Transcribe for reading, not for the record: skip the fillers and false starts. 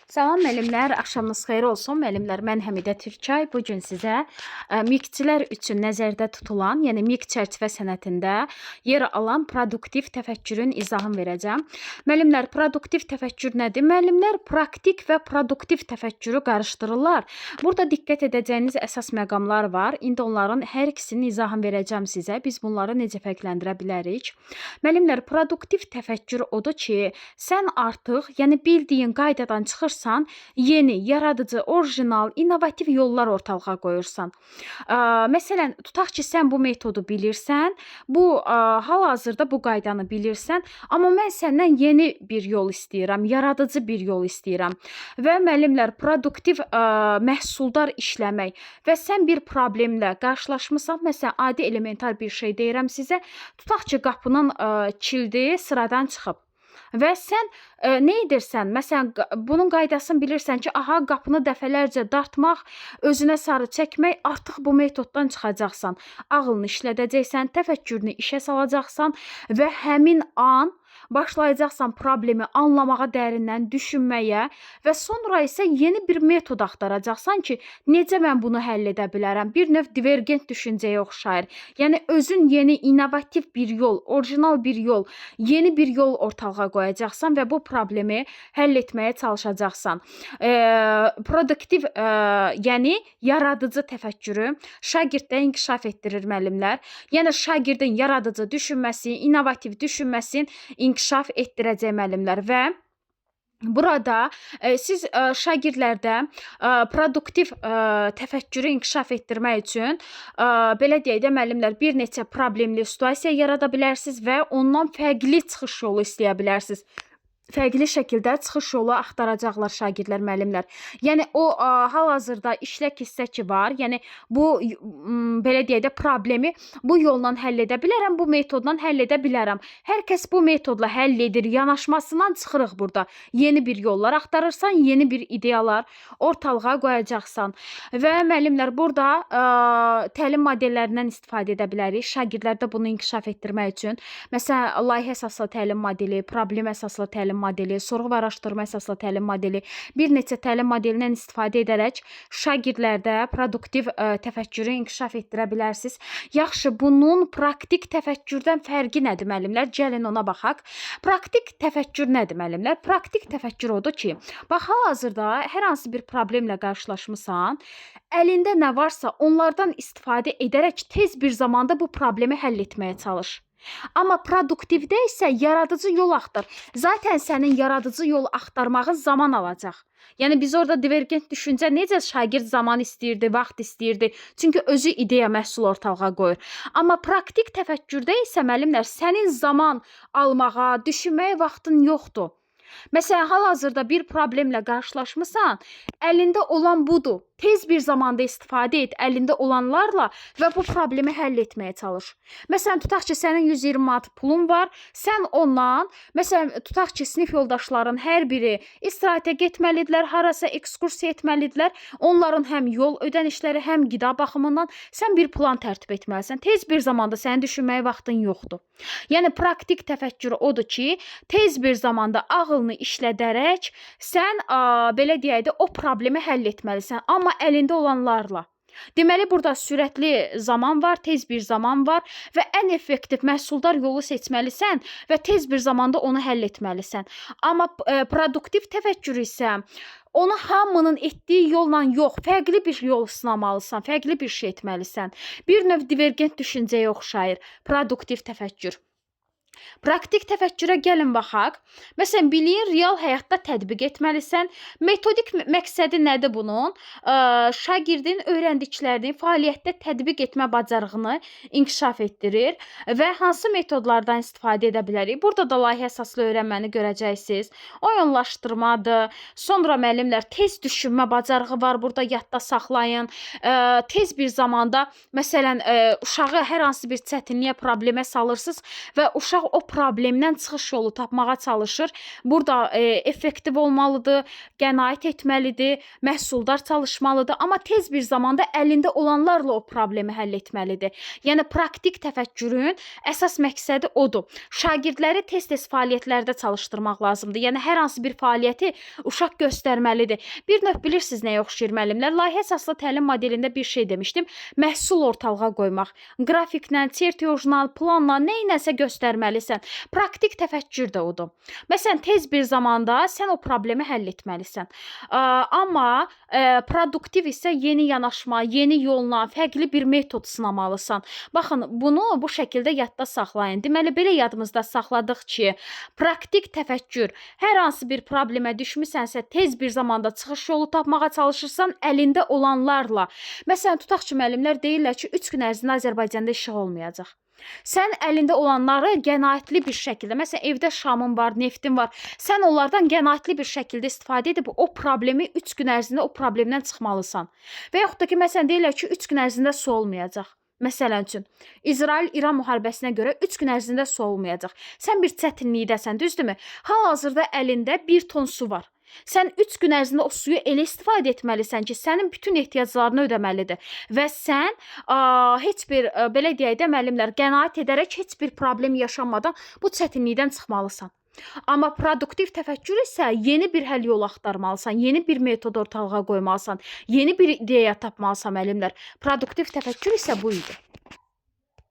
Salam müəllimlər, axşamınız xeyir olsun. Müəllimlər, mən Həmidə Türkay. Bu gün sizə miqçilər üçün nəzərdə tutulan, yəni miq çərçivə sənətində yer alan produktiv təfəkkürün izahını verəcəm. Müəllimlər, produktiv təfəkkür nədir? Müəllimlər praktik və produktiv təfəkkürü qarışdırırlar. Burada diqqət edəcəyiniz əsas məqamlar var. İndi onların hər ikisinin izahını verəcəm sizə. Biz bunları necə fərqləndirə bilərik? Müəllimlər, produktiv təfəkkür odur ki, sən artıq, yəni bildiyin qaydadan çıxırsan, yeni, yaradıcı, orijinal, innovativ yollar ortalığa qoyursan. Məsələn, tutaq ki, sən bu metodu bilirsən, bu hal-hazırda bu qaydanı bilirsən, amma mən səndən yeni bir yol istəyirəm, yaradıcı bir yol istəyirəm. Və müəllimlər, produktiv məhsuldar işləmək və sən bir problemlə qarşılaşmısan, məsələn, adi elementar bir şey deyirəm sizə, tutaq ki, qapının kilidi sıradan çıxıb. Və sən nə edirsən? Məsələn, bunun qaydasını bilirsən ki, aha, qapını dəfələrcə dartmaq, özünə sarı çəkmək, artıq bu metoddan çıxacaqsan. Ağlını işlədəcəksən, təfəkkürünü işə salacaqsan və həmin an başlayacaqsan problemi anlamağa, dərindən düşünməyə və sonra isə yeni bir metod axtaracaqsan ki, necə mən bunu həll edə bilərəm? Bir növ divergent düşüncəyə oxşayır. Yəni özün yeni innovativ bir yol, orijinal bir yol, yeni bir yol ortalığa qoyacaqsan və bu problemi həll etməyə çalışacaqsan. Produktiv, yəni yaradıcı təfəkkürü şagirddə inkişaf etdirir müəllimlər. Yəni şagirdin yaradıcı düşünməsi, innovativ düşünməsini inkişaf etdirəcək müəllimlər və burada siz şagirdlərdə produktiv təfəkkürü inkişaf etdirmək üçün belə deyək də müəllimlər, bir neçə problemli situasiya yarada bilərsiniz və ondan fərqli çıxış yolu istəyə bilərsiniz. Fərqli şəkildə çıxış yolu axtaracaqlar şagirdlər, müəllimlər. Yəni o hal-hazırda işlək hissə ki var, yəni bu belə deyək də problemi bu yolla həll edə bilərəm, bu metodla həll edə bilərəm. Hər kəs bu metodla həll edir, yanaşmasından çıxırıq burada. Yeni bir yollar axtarırsan, yeni bir ideyalar ortalığa qoyacaqsan. Və müəllimlər, burada təlim modellərindən istifadə edə bilərik. Şagirdlərdə bunu inkişaf etdirmək üçün. Məsələn, layihə əsaslı təlim modeli, problem əsaslı təlim modeli, sorğu və araşdırma əsaslı təlim modeli, bir neçə təlim modelindən istifadə edərək şagirdlərdə produktiv təfəkkürü inkişaf etdirə bilərsiniz. Yaxşı, bunun praktik təfəkkürdən fərqi nədir müəllimlər? Gəlin ona baxaq. Praktik təfəkkür nədir müəllimlər? Praktik təfəkkür odur ki, bax hal-hazırda hər hansı bir problemlə qarşılaşmısan, əlində nə varsa onlardan istifadə edərək tez bir zamanda bu problemi həll etməyə çalış. Amma produktivdə isə yaradıcı yol axtar. Zaten sənin yaradıcı yol axtarmağın zaman alacaq. Yəni biz orada divergent düşüncə necə şagird zaman istəyirdi, vaxt istəyirdi. Çünki özü ideya, məhsul ortalığa qoyur. Amma praktik təfəkkürdə isə müəllimlər, sənin zaman almağa, düşünməyə vaxtın yoxdur. Məsələn, hal-hazırda bir problemlə qarşılaşmısan, əlində olan budur. Tez bir zamanda istifadə et əlində olanlarla və bu problemi həll etməyə çalış. Məsələn, tutaq ki, sənin 120 manat pulun var, sən ondan, məsələn, tutaq ki, sinif yoldaşların hər biri istirahətə getməlidirlər, harasa ekskursiya etməlidirlər. Onların həm yol ödənişləri, həm qida baxımından sən bir plan tərtib etməlisən. Tez bir zamanda sənin düşünməyə vaxtın yoxdur. Yəni praktik təfəkkür odur ki, tez bir zamanda ağlını işlədərək sən belə deyək də o problemi həll etməlisən, amma əlində olanlarla. Deməli, burada sürətli zaman var, tez bir zaman var və ən effektiv məhsuldar yolu seçməlisən və tez bir zamanda onu həll etməlisən. Amma produktiv təfəkkür isə onu hamının etdiyi yolla yox, fərqli bir yol sınamalısan, fərqli bir şey etməlisən. Bir növ divergent düşüncəyə oxşayır produktiv təfəkkür. Praktik təfəkkürə gəlin baxaq. Məsələn, biliyin real həyatda tətbiq etməlisən. Metodik məqsədi nədir bunun? Şagirdin öyrəndiklərini fəaliyyətdə tətbiq etmə bacarığını inkişaf etdirir və hansı metodlardan istifadə edə bilərik? Burada da layihə əsaslı öyrənməni görəcəksiniz. Oyunlaşdırmadır. Sonra müəllimlər, tez düşünmə bacarığı var. Burada yadda saxlayın. Tez bir zamanda, məsələn, uşağı hər hansı bir çətinliyə, problemə salırsınız və uşaq Uşaq o problemdən çıxış yolu tapmağa çalışır. Burada effektiv olmalıdır, qənaət etməlidir, məhsuldar çalışmalıdır, amma tez bir zamanda əlində olanlarla o problemi həll etməlidir. Yəni praktik təfəkkürün əsas məqsədi odur. Şagirdləri tez-tez fəaliyyətlərdə çalışdırmaq lazımdır. Yəni hər hansı bir fəaliyyəti uşaq göstərməlidir. Bir növ bilirsiniz nəyə oxşayır müəllimlər? Layihə əsaslı təlim modelində bir şey demişdim. Məhsul ortalığa qoymaq. Qrafiklə, çertyožla, planla, nə iləsə göstərməlisən. Praktik təfəkkür də odur. Məsələn, tez bir zamanda sən o problemi həll etməlisən. Amma produktiv isə yeni yanaşma, yeni yolla, fərqli bir metod sınamalısan. Baxın, bunu bu şəkildə yadda saxlayın. Deməli, belə yadımızda saxladıq ki, praktik təfəkkür hər hansı bir problemə düşmüsənsə, tez bir zamanda çıxış yolu tapmağa çalışırsan əlində olanlarla. Məsələn, tutaq ki, müəllimlər deyirlər ki, 3 gün ərzində Azərbaycanda işıq olmayacaq. Sən əlində olanları qənaətli bir şəkildə, məsələn, evdə şamın var, neftin var, sən onlardan qənaətli bir şəkildə istifadə edib o problemi 3 gün ərzində o problemdən çıxmalısan. Və yaxud da ki, məsələn, deyirlər ki, 3 gün ərzində su olmayacaq. Məsələn üçün, İsrail-İran müharibəsinə görə 3 gün ərzində su olmayacaq. Sən bir çətinlikdəsən, düzdürmü? Hal-hazırda əlində 1 ton su var. Sən 3 gün ərzində o suyu elə istifadə etməlisən ki, sənin bütün ehtiyaclarını ödəməlidir və sən heç bir belə deyək də müəllimlər, qənaət edərək heç bir problem yaşanmadan bu çətinlikdən çıxmalısan. Amma produktiv təfəkkür isə yeni bir həll yolu axtarmalısan, yeni bir metod ortalığa qoymalısan, yeni bir ideya tapmalısan müəllimlər. Produktiv təfəkkür isə bu idi.